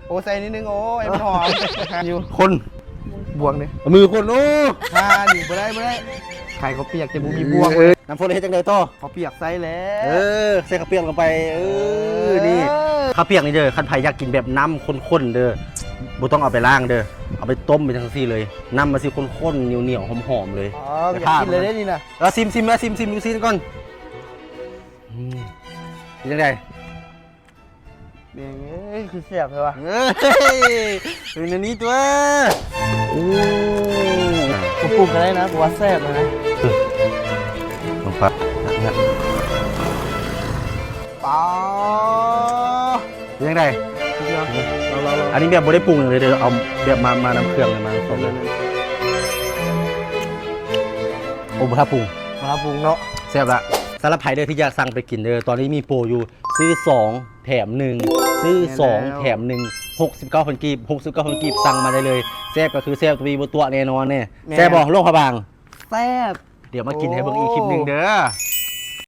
ໂອ້ ໃສ່ນິດໜຶ່ງ ໂອ້ຍ ມັນຫອມ ຢູ່ ຄົນ ບ່ວງເດ້ ມືຄົນ ໂອ້ ຂ້ານີ້ບໍ່ໄດ້ ບໍ່ໄດ້ ຂາຍເຂົ້າປຽກແຕ່ບໍ່ມີບ່ວງ ເອີ ນ້ຳຝົນເຮັດຈັ່ງໃດຕໍ່? ເຂົ້າປຽກໃສ່ແລ້ວ ເອີ ໃສ່ເຂົ້າປຽກລົງໄປ ເອີ ເອີ ນີ້ ເຂົ້າປຽກນີ້ເດີ ຄັນໃຜຢາກກິນແບບນ້ຳຂຸ້ນໆເດີ ບໍ່ຕ້ອງເອົາໄປລ້າງເດີ ເອົາໄປຕົ້ມໄປຈັ່ງຊີ້ເລີຍ ນ້ຳມັນຊິຂຸ້ນໆ ໜຽວໆ ຫອມໆເລີຍ ອໍ ຢາກກິນເລີຍເດ້ນີ້ນະ ເອີ ຊິມ ຊິມ ຊິມ ຊິມລູກຊີ້ນກ່ອນ ອືມ ເປັນຈັ່ງໃດ? ແມ່ງເອີຍ ຄືແຊບແທ້ວະ ເອີຍ ເປັນອັນນີ້ຕົວະ ໂອ້ ບໍ່ປຸງກໍໄດ້ນະ ກູວ່າແຊບແລ້ວນະ ເອີ ລອງປັດ ປາ ເປັນຈັ່ງໃດ? ລອງໆໆ ອັນນີ້ແບບບໍ່ໄດ້ປຸງຫຍັງເລີຍເດີ ເອົາແບບມາ ມານຳເຄື່ອງເລີຍ ມານຳເຄື່ອງເລີຍ ໂອ້ ບໍ່ທັນປຸງ ບໍ່ທັນປຸງເນາະ ແຊບລະ ສຳລັບໃຜເດີທີ່ຢາກສັ່ງໄປກິນເດີ ຕອນນີ້ມີໂປຢູ່ ຊື້ສອງແຖມໜຶ່ງ ຊື້ສອງແຖມໜຶ່ງ ຫົກສິບເກົ້າພັນກີບ ຫົກສິບເກົ້າພັນກີບ ສັ່ງມາໄດ້ເລີຍ ແຊບກໍຄືແຊບ ຕົວະບໍ່ຕົວະແນ່ນອນເດ້ ແຊບບໍ່ ຫຼວງພະບາງ? ແຊບ ດຽວມາກິນໃຫ້ເບິ່ງອີກຄລິບໜຶ່ງເດີ